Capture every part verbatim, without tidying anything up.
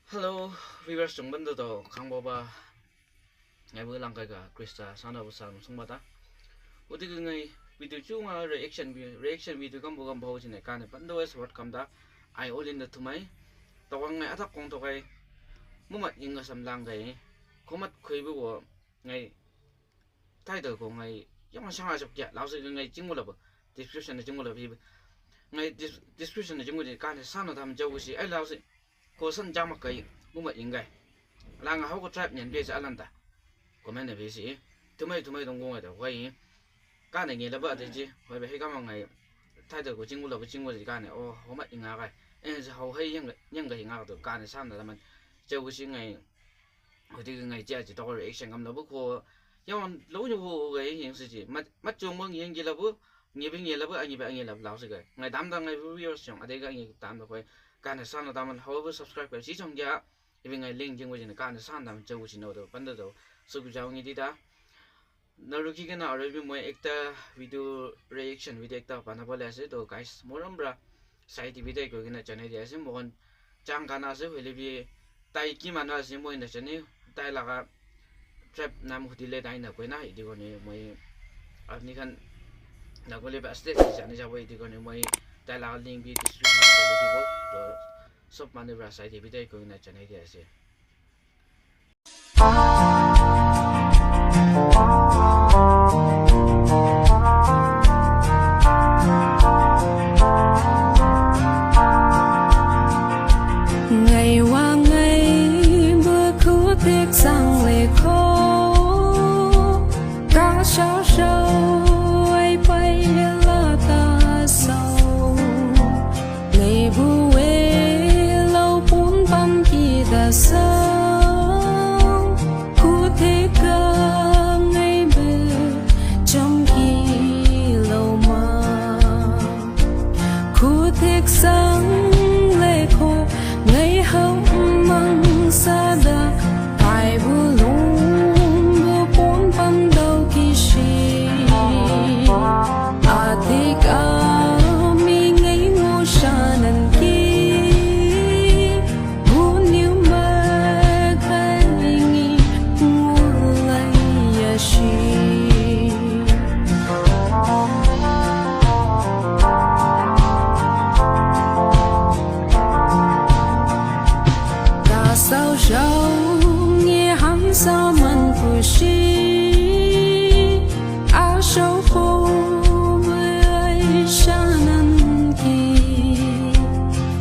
Hello, viewers, chung bando to khang boba. Ngai bu lang kai ka Krista sana bu sa sung bata. Uti ke ngai video chu nga reaction vi-, reaction video kam bu kam bau chine kane bando es word kam da. Ai all in the to mai. To ngai atak kong to kai. Mumat inga sam lang kai. Komat khui bu wo ngai title ko ngai yang sang a jok ya. Lau se ngai ching bu la bu. Description na ching bu la bi. Ngai dis-, description na ching bu de kane sana tam jau si. Ai lau se. Ko san jama kai, uma ingai. Langa hau ko tribe nyan besi alanta. Comment na besi. Tumai tumai dong gongai da wai. Ka na ngi laba de ji. Wai be he kama ngai. Title ko chingula bu chingula ji ka ne. Oh, homa inga kai. En ji hau hai yang yang ga inga do ka ne san da man. Je wu si ngai. Hudi ngai ja ji to reaction kam da bu ko. Yawan lo ni bu ga yang si ji. Ma ma chong mang yang ji la bu. Ngi bi ngi la bu, angi bi angi la bu lau si ga. Ngai dam da ngai bu viewers chong. Ade ga ngi dam da koi. Ka ne san da man hau bu subscribe ka si chong ja. Ibi ngai link jing wajin ka ne san dam chau wajin do panda do. So ku jao ngi di da. Na ruki kana aro bi moi ekta video reaction video ekta bana bole ase to guys. Moram bra sai T V dai ko kina channel dia ase. Mohan chang kana ase hoile bi tai ki manu ase moi na chani. Tai laga tribe nam hudile tai na koina idi kone moi apni khan na gole ba ase jani jabo idi kone moi tai laga link bi description ma dali dibo. To Sob manu pra sai te bi tai koina janai dia ase. Ngai wa ngai bu khu tek sang le kho. Ka shao shao ai pai la ta sao. Nei bu e lau pun pam ki da sao. Khu tek ka ngai bu chom ki lau ma. Khu tek sang le kho ngai hau mang sa da. Kai bu lung bu pon pam dau ki shi. A tek a mi ngai ngo sha nan ki. Bu niu ma kai ngi ngu lai ya shi. Ka sao shao nge han sao man pu shi. A shao po mai sha nan ki.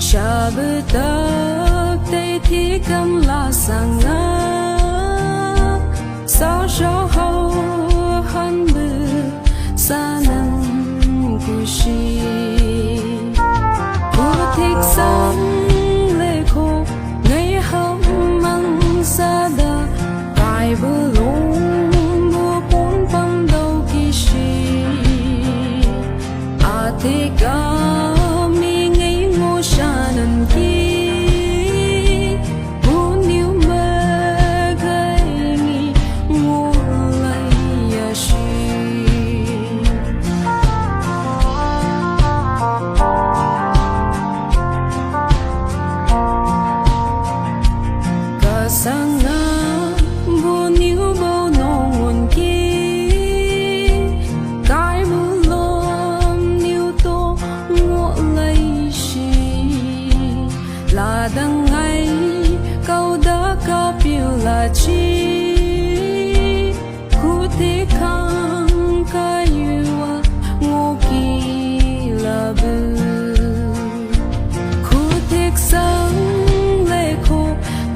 Sha bu tak te ti kam la sang a. Sao shao hao han bu sa nan ku shi. Ku tek sang le kho ngai hao mang sa da. Kai bu lung bu pon pam dau ki shi. A tek a mi ngai ngo sha nan ki. Bu niu ma kai ngi ngu lai ya shi. Ka sang a bu niu bo nong won ki. Kai bu lom niu to ngo lai shi. La dang ngai kau da ka piu la chi. Khu tek khang ka yu a ngo ki la bu. Khu tek sang le kho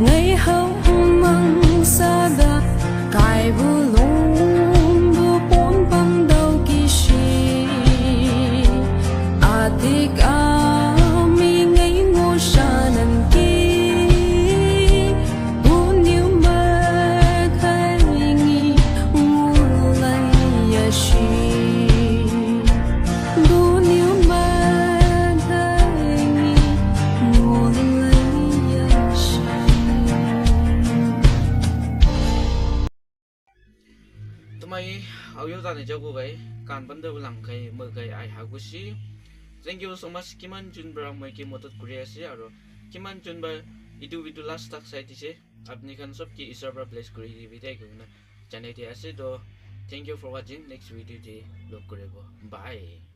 ngai hao mang sa da. Kai bu lung bu pon pam dau ki shi. A tek a mi ngai ngo sha nan ki. Bu niu ma kai ngi ngu lai ya shi. Bu niu ma kai ngi ngu lai ya shi. Tumai audio tani jago gai kan banda ulang kai mo gai ai hagusi. Thank you so much. Kiman jun bra moi ke modot kuri ase aro kiman jun ba Etu video last tak sai dise. Apni khan sob ke Isor para bless kuri dibi de koina janai di ase. To thank you for watching. Next video te log kuribo. Bye.